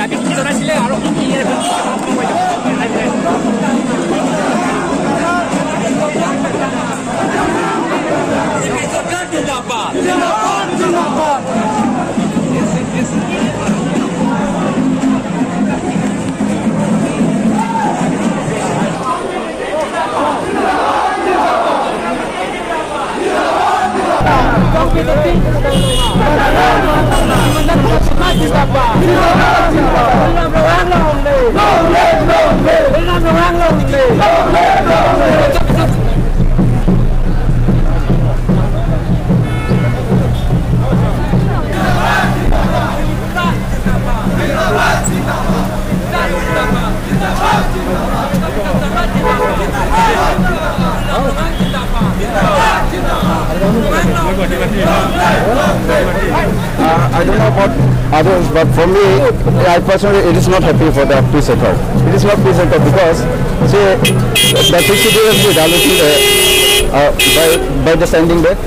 দাবী কি জনাইছিলে আৰু কি কি I don't know about others, but for me, I personally, it is not happy for the peace accord. It is not peace accord because, see, the peace accord has been done by the sending back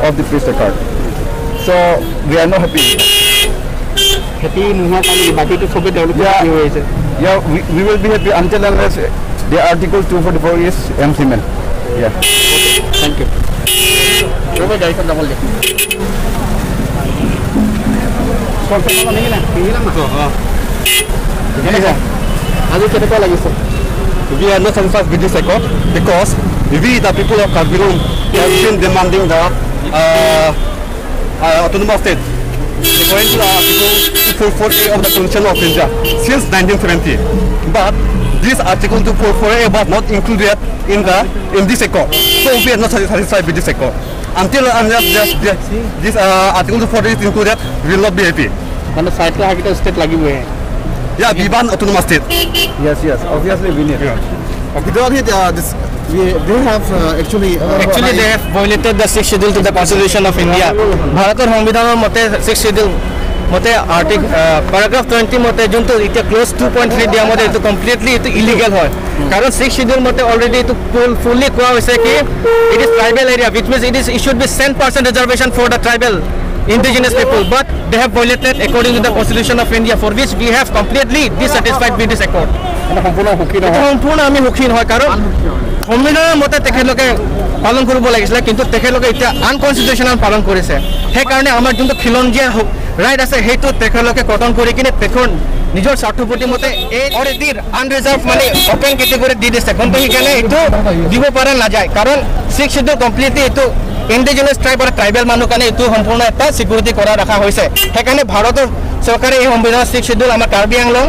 of the peace accord. So we are not happy. Happy নোহোৱাৰ কাৰণে বাকীটো চবে তেওঁলোকে happy হৈ আছে। Yeah, we will be happy until unless the Article 244 is implemented. Yeah. Okay, thank you. ৰ'ব গাড়ীখন যাব দিয়ক। আজি কেনেকুৱা লাগিছে? We are not satisfied with this accord because we, the people of Karbi Anglong, have been demanding the autonomous state according to the Article 244A of the Constitution of India since 1970. But this Article 244A was not included in this accord. So we are not satisfied with this accord. Until unless this Article 244 is included, we will not be happy. মানে স্বায়ত্তশাসিত state লাগিবই। Yeah, we want autonomous state. Yes, yes, obviously we need. Yeah. This, they have actually actually they have violated the sixth schedule to the Constitution of India. ভাৰতৰ সংবিধানৰ মতে sixth schedule মতে আৰ্টিক paragraph 20 মতে যোনটো এতিয়া close 2.3 দিয়া মতে এইটো কমপ্লিটলি এইটো ইলিগেল হয়। কাৰণ ছিক্স শিডিউল মতে অলৰেডি এইটো ফুল্লি কোৱা হৈছে কি it is tribal area, which means it should be 10% reservation for the tribal indigenous people, but they have violated according to the Constitution of India, for which we have completely dissatisfied with this accord. সম্পূৰ্ণ সুখী নহয়, সম্পূৰ্ণ আমি সুখী নহয়, কাৰণ সংবিধানৰ মতে তেখেতলোকে পালন কৰিব লাগিছিলে, কিন্তু তেখেতলোকে এতিয়া আনকনষ্টিটিউচনেল পালন কৰিছে। সেইকাৰণে আমাৰ যোনটো খিলঞ্জীয়া ৰাইট আছে সেইটো তেখেতলোকে কটন কৰি কিনে তেখেত নিজৰ স্বাৰ্থপতি মতে এই অলৰেডি আনৰিজাৰ্ভ মানে অপেন কেটেগৰীত দি দিছে। কিন্তু সেইকাৰণে এইটো দিব পৰা নাযায়, কাৰণ ছিক্স শ্বিডিউল কমপ্লিটলি এইটো ইণ্ডিজিনাছ ট্ৰাইব আৰু ট্ৰাইবেল মানুহ কাৰণে এইটো সম্পূৰ্ণ এটা চিকিউৰিটি কৰা ৰখা হৈছে। সেইকাৰণে ভাৰতৰ চৰকাৰে এই সংবিধানৰ ছিক্স শ্বিডিউল আমাৰ কাৰ্বি আংলং,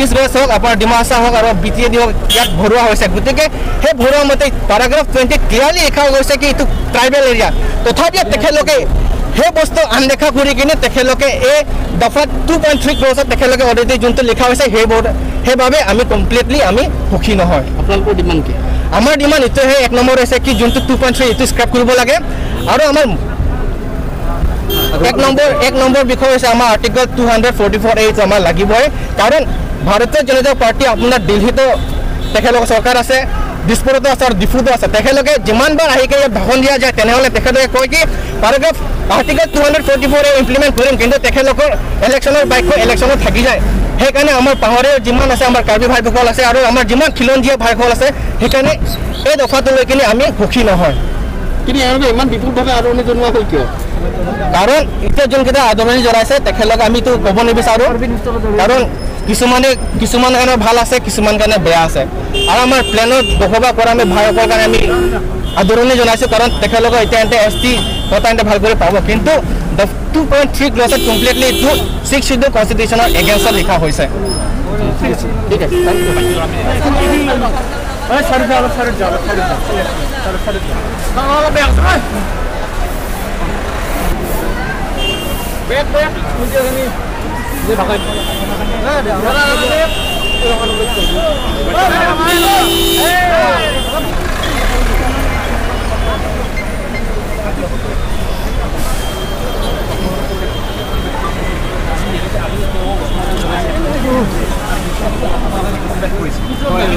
ইষ্ট ৱেষ্ট হওক, আপোনাৰ ডিমাচা হওক আৰু বি টি এ ডি হওক, ইয়াত ভৰোৱা হৈছে। গতিকে সেই ভৰোৱা মতে পেৰাগ্ৰাফ 20 ক্লিয়াৰলি লিখা গৈছে কি এইটো ট্ৰাইবেল এৰিয়া, তথাপিও তেখেতলোকে সেই বস্তু আনদেখা কৰি কিনে তেখেতলোকে এই দফা 2.3 ক্লজত তেখেতলোকে অলৰেডি যোনটো লিখা হৈছে সেইবাবে আমি কমপ্লিটলি আমি সুখী নহয়। আপোনালোকৰ ডিমাণ্ড কি? আমাৰ ডিমাণ্ড এইটোহে, এক নম্বৰ হৈছে কি যোনটো 2.3 এইটো স্ক্ৰেপ কৰিব লাগে, আৰু আমাৰ এক নম্বৰ বিষয় হৈছে আমাৰ আৰ্টিকল 244 এইটো আমাৰ লাগিবই। কাৰণ ভাৰতীয় জনতা পাৰ্টি আপোনাৰ দিল্লীতো তেখেতলোকৰ চৰকাৰ আছে, দিছপুৰতো আছে আৰু ডিফুতো আছে। তেখেতলোকে যিমানবাৰ আহি ইয়াত ভাষণ দিয়া যায় তেনেহ'লে তেখেতলোকে কয় কি পেৰাগ্ৰাফ আৰ্টিকল 244 এ ইমপ্লিমেণ্ট কৰিম, কিন্তু তেখেতলোকৰ ইলেকশ্যনৰ বাক্য ইলেকশ্যনত থাকি যায়। সেইকাৰণে আমাৰ পাহাৰীয়া যিমান আছে, আমাৰ কাৰ্বি ভাইসকল আছে আৰু আমাৰ যিমান খিলঞ্জীয়া ভাইসকল আছে, সেইকাৰণে এই দফাটো লৈ কিনে আমি সুখী নহয়। কিন্তু এওঁলোকে ইমান বিপুলভাৱে আদৰণি জনোৱা হ'ল কিয়? কাৰণ এতিয়া যোনকেইটা আদৰণি জনাইছে তেখেতলোকে আমিতো ক'ব নিবিচাৰোঁ, কাৰণ কিছুমান কাৰণে ভাল আছে, কিছুমান কাৰণে বেয়া আছে। আৰু আমাৰ প্লেনত বসবাস কৰা আমি ভাইসকলৰ কাৰণে আমি আদৰণি জনাইছোঁ, কাৰণ তেখেতলোকে এতিয়া এন্তে এছ টি কথা এন্তে ভাল কৰি পাব, কিন্তু 2.3 ক্লজত কমপ্লিটলি এইটো ছিক্স শ্বিডিউল কনষ্টিটিউশ্যনৰ এগেইনষ্টত লিখা হৈছে। ঠিক আছে, thank you.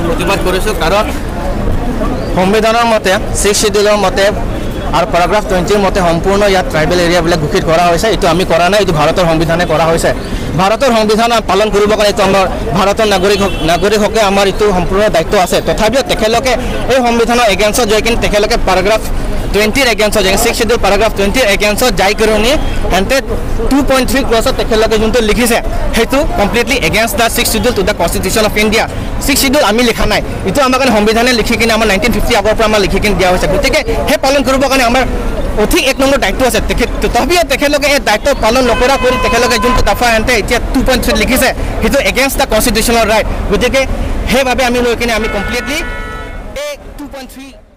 প্ৰতিবাদ কৰিছোঁ কাৰণ সংবিধানৰ মতে ছিক্স শ্বিডিউলৰ মতে আৰু পেৰাগ্ৰাফ 20ৰ মতে সম্পূৰ্ণ ইয়াত ট্ৰাইবেল এৰিয়াবিলাক ঘোষিত কৰা হৈছে। এইটো আমি কৰা নাই, এইটো ভাৰতৰ সংবিধানে কৰা হৈছে। ভাৰতৰ সংবিধান পালন কৰিবৰ কাৰণে এইটো আমাৰ ভাৰতৰ নাগৰিকসকলে আমাৰ এইটো সম্পূৰ্ণ দায়িত্ব আছে। তথাপিও তেখেতলোকে এই সংবিধানৰ এগেইনষ্টত যাই কিনে তেখেতলোকে পেৰাগ্ৰাফ 20 এগেইনষ্টত যাই 6 শ্বেডিউল পেৰাগ্ৰাফ 20 এগেইনষ্টত যাই কৰি তেন্তে 2.3 ক্লছত তেখেতলোকে যোনটো লিখিছে সেইটো completely against the 6 schedule to the constitution of India. 6 schedule আমি লিখা নাই, এইটো আমাৰ কাৰণে সংবিধানে লিখি কিনে আমাৰ 1950 আগৰ পৰা আমাৰ লিখি কিনে দিয়া হৈছে। গতিকে সেই পালন কৰিবৰ কাৰণে আমাৰ অধিক এক নম্বৰ দায়িত্ব আছে। তথাপিও তেখেতলোকে এই দায়িত্ব পালন নকৰা কৰি তেখেতলোকে যোনটো দফা এহেঁতে এতিয়া 2.3 লিখিছে সেইটো এগেইনষ্ট the constitutional right. গতিকে সেইবাবে আমি লৈ কিনে আমি কমপ্লিটলি এই 2.3